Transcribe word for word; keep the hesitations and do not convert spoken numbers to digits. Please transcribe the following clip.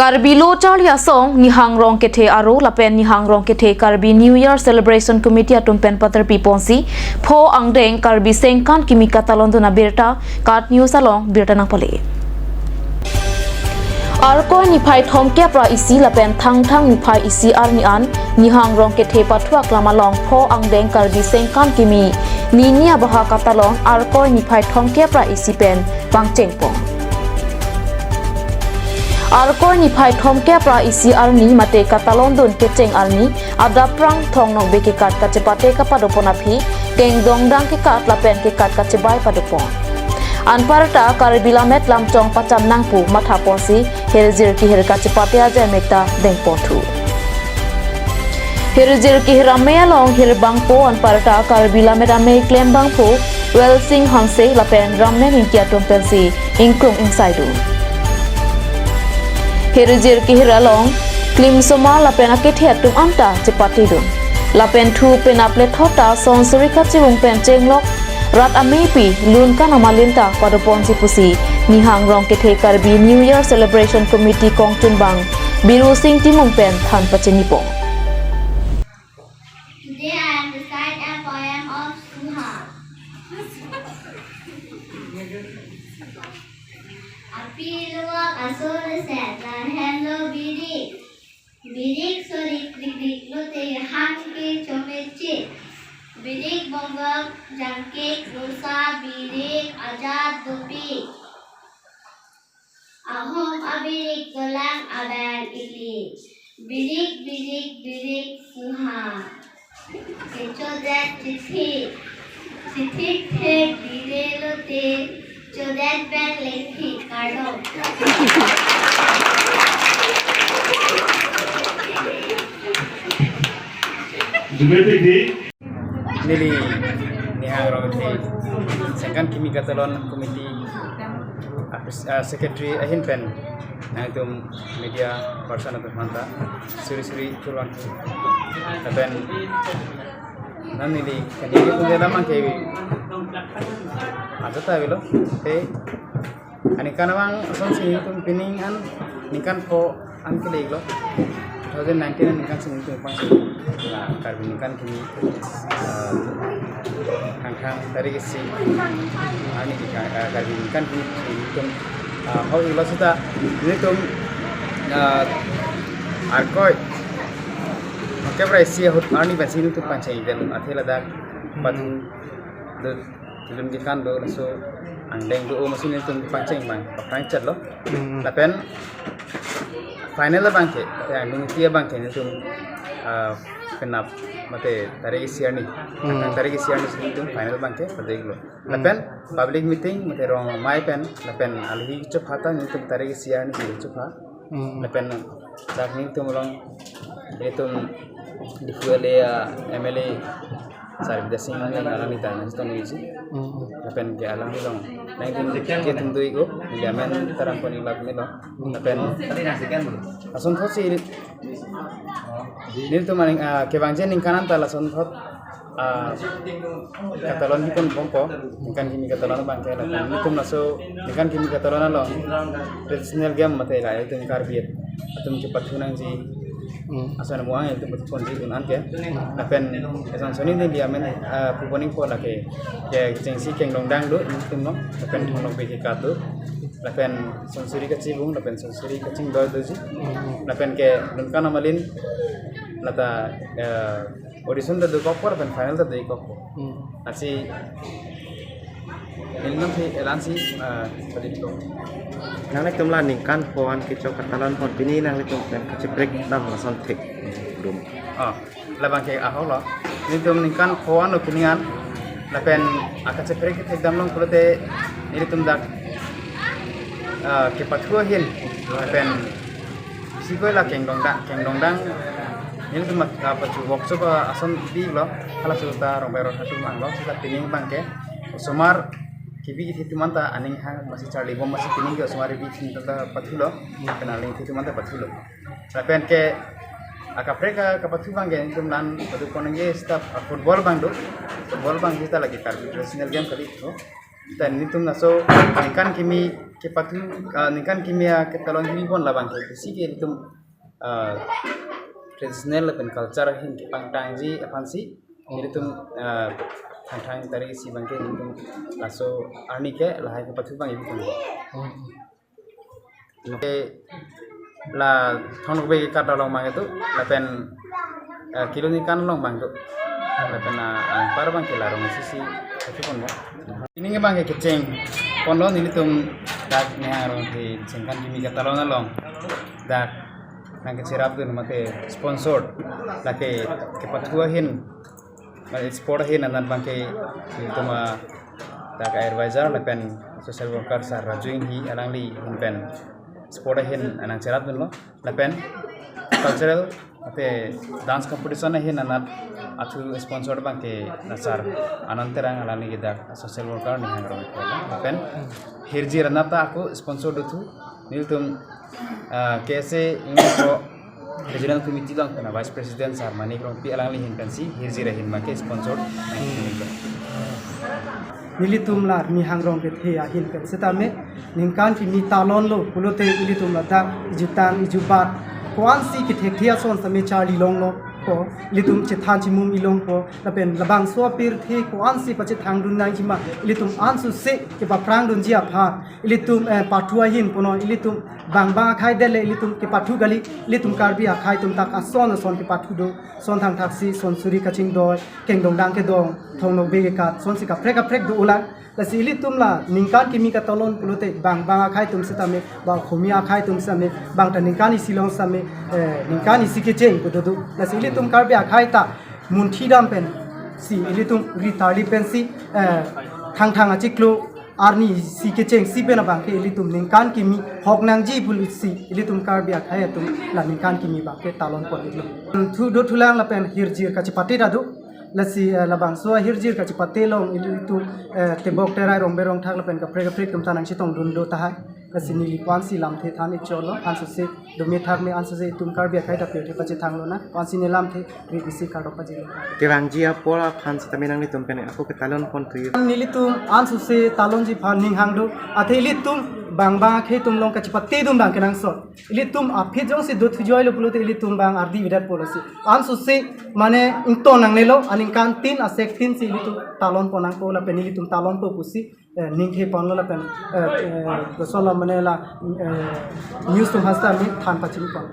Karbi Lo Charli Asong, Nihang Rong Kethe Aro lapen Nihang Rong Kethe Karbi New Year Celebration Committee atum pen paterpi ponsi, pho angdeng Karbi sengkan kimi katalon dun abirta, KAT News along birta nangpale. Arkoi niphai thomkep ra isi lapen Thangthang niphai isi arni an, Nihang Rong Kethe pathu aklam along pho angdeng Karbi sengkan kimi nini abaha katalon Arkoi niphai thomkep ra isi pen pangcheng pon. Arkoi niphai thomkep ra isi arni mate katalon dun kecheng arni, adap prang thong nokbe kekat kachepate kapado pon aphi, kengdongdang kekat lapen kekat kachebai pado pon. Anparta Karbi Lammet Lamchong pacham nangpu matha ponsi, hirjir kehir kachepate ajai mekta deng pon thu. Hirjir kehir amei along hirbangpo anparta Karbi Lammet Amei klembangpo Welsing Hanse lapen Ramnen Ingti atum pensi ingkrung ingsai dun. Hirjir kehir along klim somar lapen akethe atum anta chepate dun. Lapen thu penap lethot ta sonsuri kachibung pen chenglok rat ameipi Lunkan Amalin ta pado ponsi pusi Nihang Rong Kethe Karbi New Year Celebration Committee kongchunbang Birusing Timung pen than pachini pon. Today I am reciting a poem of Suha. Api luwak asur set lahenlo birik. Birik sorik rikrik lote hangke chomechit. Birik bongbong jangkik rusa birik ajat dopi. Ahom abirik dolang abang ili. Birik, birik, birik, suha. Kechodet chithik. Chithik thek dile lote. Chodet bang lengthik kardom. Jume pidi. Neli Nihang Rong Kethe sengkan kimi katalon committee apres-, ah, secretary ahin pen nangtum media person atum aphanta suri suri thurwan. Lapen non neli kani ke kunde lamang ke aja ta avelo. Te aningkan abang asonsi nelitum pining an ningkan pho an kele-iklo. Two thousand nineteen aningkan si nelitum pangsi, ah, Karbi ningkan kimi, ah, Thangthang tarik isi arni ke, ah, Karbi ningkan kimi nelitum, ah, ho-iklo seta nelitum, ah, Arkoi thomkep ra isi ahut arni pensi nelitum pangcheng-ik detlo, athe ladak pathu do, tulun kekan do, laso angdeng do, o masi nelitum pangcheng abang paprang chetlo. Hmm. Lapen final abang ke, lapen angdeng ti abang ke nelitum, ah, penap mate tarik isi arni. Hmm. Lapen tarik isi arni si nelitum final abang ke pado-iklo. Hmm. Lapen public meeting mate rong amei pen, lapen alohi chopha ta nelitum tarik isi arni si chopha. Hmm. Lapen dak nelitum along, nelitum Diphu L A, ah, M L A Sarbidya Sing Engleng alangli ta nangtonji. Hmm. Lapen ke alangli along nangtum ke atum do-iklo, neli amen ta rang pon-ik lap nelo. Lapen asonthotsi nelitum aning, ah, kevangji aningkan an ta lasonthot, ah, katalon hipon bompo, ningkan kimi katalon abang ke lapen nelitum laso ningkan kimi katalon along traditional game mate la itum Karbi atum kepathu nangji. Hmm. Ason amu ang itum pathu ponji un an ke. Lapen eson soni neli amen, ah, pu pon-ikpo lake, ke chengsi kengdongdang do nelitum along. Lapen thong nokbe kekat do. Lapen sonsuri kachibung, lapen sonsuri kachingdoi doji. Hmm. Lapen ke Lunkan Amalin lata, eh, audition ta dokokpo lapen final ta do-ikkokpo. Hmm. Lasi nelitum si elansi, eh, padi do. Nanglitum la ningkan pho an kecho katalon pon, pini nanglitum pen kacheprek dam lason thekdun. Ah, labang ke ahoklo. Nelitum ningkan pho an lo pini an. Lapen akacheprek kethekdam along pulote nelitum dak, ah, kepathu ahin. Lapen isi koi la kengdongdang, kengdongdang nelitum mat, ah, pachu workshop, ah, ason biklo, halaso ta Rongbai Rot atum vanglo, seta pining abang ke osomar kebi kethe atum anta aning hang masi charlibom masi pining ke osomar kebi kethe atum ta pathulo, lapen aling kethe atum anta pathulo. Lapen ke akaprek, ah, kapathu abang ke nelitum la pado pon nangji seta, ah, football abang do, football abang seta lake Karbi traditional game kali do. Dan nelitum laso ningkan kimi kepathu, ah, ningkan kimi, ah, ketalon kimi pon labang ke isi ke nelitum, ah, traditional lapen culture ahin kepangtangji aphansi nelitum, ah, thangthang tari isi abang ke nelitum laso arni ke lahai kepathu abang itum. Ke la Thong Nokbe Kekat along abang itu lapen, eh, Kilo Ningkan along abang itu lapen, ah, anpar abang ke la rong isi si itu pon mo. Pini ke abang ke kecheng ponlo nelitum dak Nihang Rongthe ningkan kimi ketalon along dak nangkecherapdun mate sponsored lake kepathu ahin, eh, sport ahin anat abang ke nelitum, ah, dak advisor lapen social worker sir Raju Inghi alangli ahin pen sport ahin nangcherapdunlo lapen cultural mate dance competition ahin anat athu sponsor abang ke sir Anand Terang alangli ke dak social worker Nihang Rongthe lapen hirjir anat ta ako sponsor dothu nelitum, ah, K S A English ko Regional Committee along kena Vice President sir Manik Rongpi alangli ahin pensi hirjir ahin abang ke sponsor nangkimi. Nelitum la Nihang Rongthe ahin pen setame ningkan kimi talonlo pulote ilitum ladak ijutang ijubat ko-ansi kethekthe ason setame charli longlo ko ilitum chethan chimum ilong ko lapen labangso apirthe ko-ansi pachethangdun nangji ma ilitum ansose kepaphrangdunji aphan ilitum, eh, pathu ahin punon ilitum bang bang akhai dele ilitum kepathu kali ilitum Karbi akhai atum dak ason ason kepathu do son thangthaksi son suri kachingdoi kengdong dang kedong Thong Nokbe Kekat sonsi kaprek kaprek do ulang. Lasi ilitum la ningkan kimi ketalon pulote bang bang akhai atum setame ba Khumi akhai atum setame bang ta ningkan isi along setame, eh, ningkan isi kecheng pu dodo. Lasi ilitum Karbi akhai ta munthi dam pensi ilitum ritarli pensi, eh, thangthang achiklo arni isi kechengsi pen abang ke ilitum ningkan kimi hok nangji pusi ilitum Karbi akhai atum la ningkan kimi abang ke talon pon iklo. Thu dothulang lapen hirjir kachepate ta do. Lasi, eh, labangso hirjir kachepate along ilitum, eh, tebok terai rongbe rongthak lapen kaprek kaprek atum ta nangchetongdun do tahai. Lasi neli ko-ansi lamthe than icholo ansose dome thak me ansose itum Karbi akhai ta pirthe pachethang lonang ko-ansi ne lamthe ri isi kardom pajirlo. Kevangji apor aphan setame nanglitum pen ako ketalon pon tu. Nelitum ansose talonji aphan ning hang do. Athe ilitum bang bang akhai atum along kachepatedun abang kenangsot. Ilitum aphi jongsi dothujoilo pulote ilitum abang ardi vedet pulo si. Ansose mane ington nangnelo aningkan tin asek tin si ilitum talon pon nangpo lapen ilitum talonpo pusi, eh, ningthe ponlo lapen, eh, eh, kosonlo mane la, eh, news atum hasta mi than pachini pon.